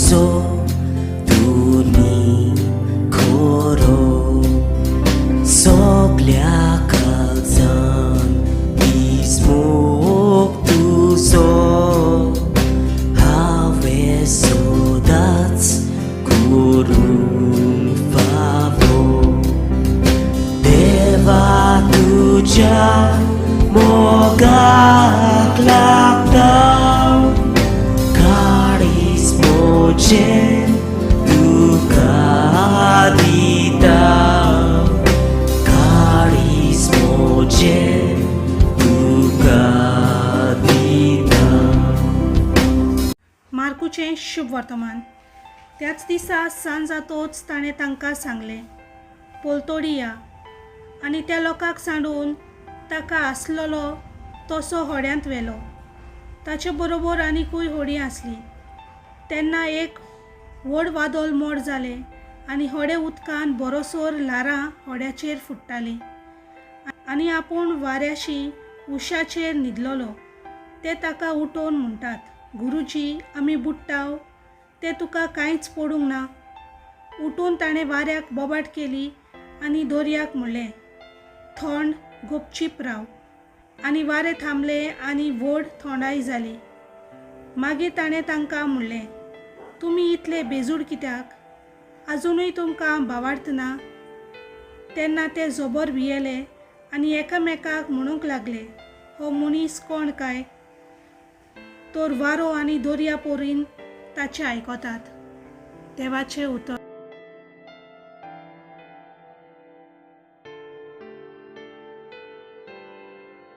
So Tuni खरो सगल्या काळजान दिसमोग तुजो हांवें सदांच करूंक फावो देवा तुज्या मोगाक लागता काळीज म्हजें तुका दिता काळीज म्हजें तुका दिता. मार्कूचें शुभ वर्तमान. त्याच दिसा सांज जातोच ताणें तांकां सांगलें, पोलतोडी या. आनी त्या लोकांक सांडून ताका आसलेलो तसो होड्यांत व्हेलो. ताचे बरोबर आनिकूय होडी आसली. तेन्ना एक व्हड वादळ मोड जालें आनी होडें उदकान बरोसर ल्हारां होड्याचेर फुट्टालीं. आनी आपूण वाऱ्याशी उशाचेर न्हिदलेलो. ते ताका उठोवन म्हणटात, गुरुजी, आमी बुडटाव तें तुका कांयच पडूंक ना. उठून ताणें वाऱ्याक बोबाट केली आनी दर्याक म्हणलें, थंड, गपचीप राव. आनी वारें थांबलें आनी व्हड थंडाय जाली. मागीर ताणें तांकां म्हणलें, तुमी इतले बेजूड कित्याक? आजुनूय तुमकां भावार्थ ना? तेन्ना ते जबर भियेले आनी एकामेकाक म्हणूंक लागले, हो मनीस कोण काय तर वारो आनी दर्या पोरीन ताचें आयकतात. देवाचें उतर.